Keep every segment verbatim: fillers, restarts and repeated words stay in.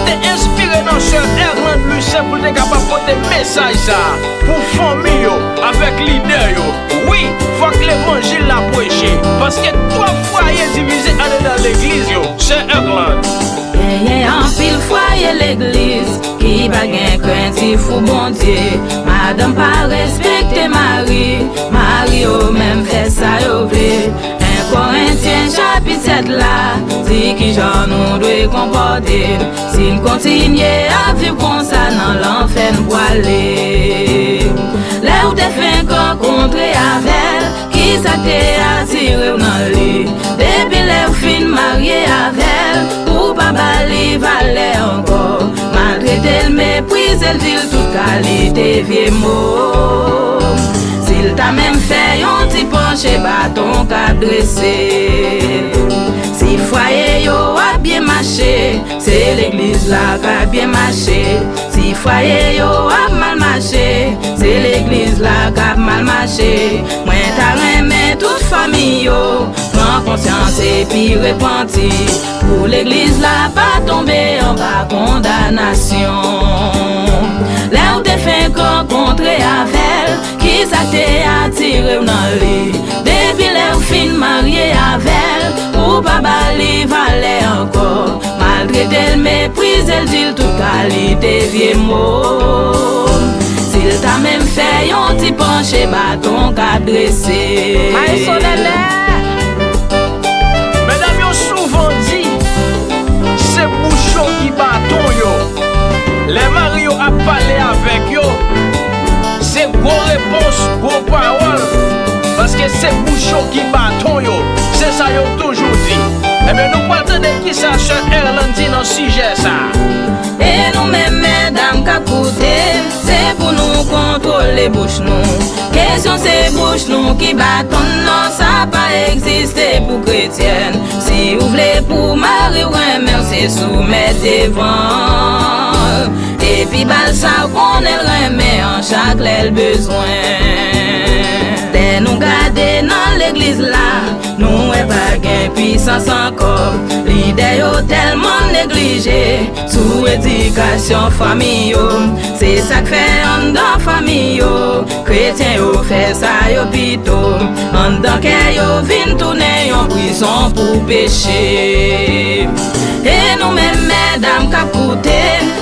te enspire nan sè Erlande Lucien pou l te kapab pote mesaj sa a pou fanmi yo, avèk lidè yo. Wi, fòk levanjil la preche, paske twòp fwaye divize andedan legliz yo. Sè Erlande. Genyen anpil fwaye legliz ki pa gen krentif pou Bondye. Madanm pa respekte mari, mari yo menm fè sa yo vle. En Korentyen chapit sèt la di kijan nou dwe konpòte n. Si n kontinye ap viv konsa, nan lanfè n pwale. Lè w te fenk rankontre avè l, kisa k te atire w nan li? Depi lè w fin marye avè l, ou pa ba li valè ankò. Maltrete l, meprize l, di l tout kalite vye mo. Si l ta menm fè yon ti panche, baton k ap drese. Si fwaye yo ap byen mache, se legliz la k ap byen mache. Si fwaye yo ap mal mache, se legliz la k ap mal mache. Mwen ta renmen tout fanmi yo pran konsyans epi repanti, pou legliz la pa tonbe anba kondanasyon. Lè w te fenk rankontre avè l, kisa k te atire w nan li? Depi lè w fin marye avè l, ou pa ba li valè ankò. Maltrete l, meprize l, di l tout kalite vye mo. Si l ta menm fè yon ti panche, baton k ap drese. Maestro Nènè! Medam yo souvan di, se bouch yo ki baton yo. Lè mari yo ap pale avèk yo, se gwo repons, gwo pawòl, paske se bouch yo ki baton yo. Se sa yo toujou di. Ebyen, nou pral tande kisa sè Erlande di nan sijè sa a. E nou menm medam k ap koute, se pou nou kontwole bouch nou. Kesyon se bouch nou ki baton n, non, sa pa egziste pou kretyèn. Si w vle pou mari w renmen w, se soumèt devan l. Epi ba l sa w konnen l renmen an chak lè l bezwen. Lè nou gade nan legliz la, nou wè pa gen pisans ankò. Lidè yo tèlman neglije sou edikasyon fanmi yo. Se sa k fè anndan fanmi yo, kretyen yo fè sa yo pito. Anndan kè yo vin tounen yon prizon pou peche. E nou menm medam k ap koute,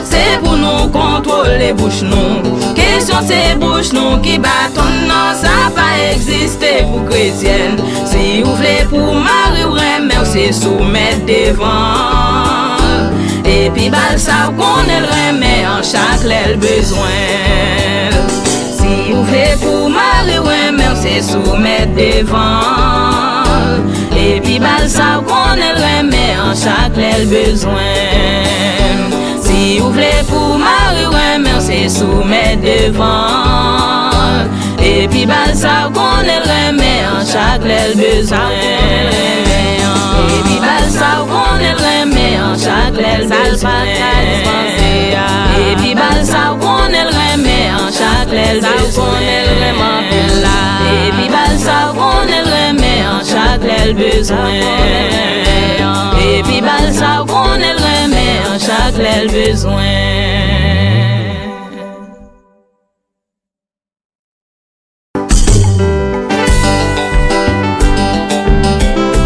se pou nou kontwole bouch nou. Kesyon se bouch nou ki baton n, non, sa pa egziste pou kretyèn. Si w vle pou mari w renmen w, se soumèt devan l. Epi ba l sa w konnen l renmen an chak lè l bezwen l. Si w vle pou mari w renmen w, se soumèt devan l. Epi ba l sa w konnen l renmen an chak lè l bezwen l. Si w vle pou mari w renmen w, se soumèt devan l. Epi ba l sa w konnen l renmen an chak lè l bezwen l. Epi ba l sa w konnen l renmen an chak lè l bezwen l. Epi ba l sa w konnen l renmen an chak lè l bezwen l. Epi ba l sa w konnen l renmen an chak lè l bezwen l. Epi ba l sa w konnen l renmen an chak lè l bezwen l.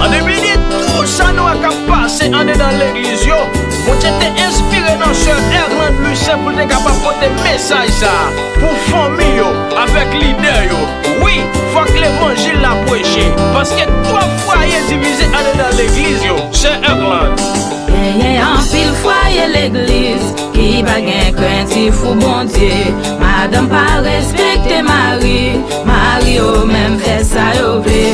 An depi de tou sa nou wè k ap pase andedan legliz yo, Bondye te enspire nan sè Erlande Lucien pou l te kapab pote mesaj sa a pou fanmi yo, avèk lidè yo. Wi, fòk levanjil la preche, paske twòp fwaye divize andedan legliz yo. Sè Erlande. Genyen anpil fwaye legliz ki pa gen krentif pou Bondye. Madanm pa respekte mari, mari yo menm fè sa yo vle.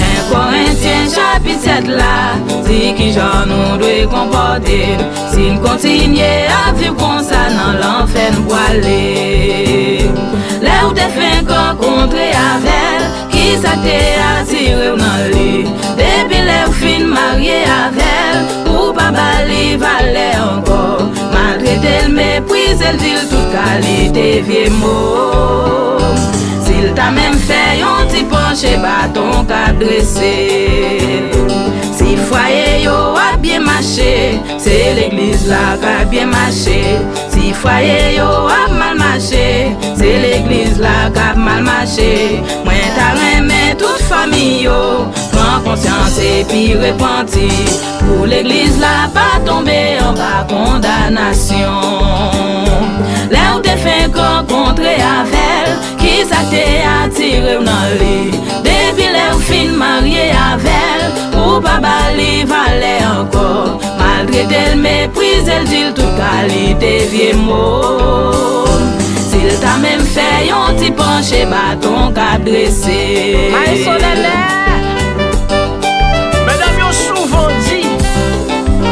En Korentyen chapit sèt la di kijan nou dwe konpòte n. Si n kontinye ap viv konsa, nan lanfè n pwale. Lè w te fenk rankontre avè l, kisa k te atire w nan li? Depi lè w fin marye avè l, ou pa ba li valè ankò. Maltrete l, meprize l, di l tout kalite vye mo. Si l ta menm fè yon ti panche, baton k ap drese. Si fwaye yo ap byen mache, mache, se legliz la k ap byen mache. Si fwaye yo ap mal mache, se legliz la k ap mal mache. Mwen ta renmen tout fanmi yo pran konsyans epi repanti, pou legliz la pa tonbe anba kondanasyon. Lè w te fenk rankontre avè l, kisa k te atire w nan li? Depi lè w fin marye avè l, ou pa ba li valè ankò. Maltrete l, meprize l, di l tout kalite vye mo. Si l ta menm fè yon ti panche, baton k ap drese. Maestro Nènè! Medam yo souvan di,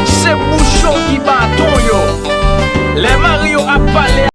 se bouch yo ki baton yo. Lè mari yo ap pale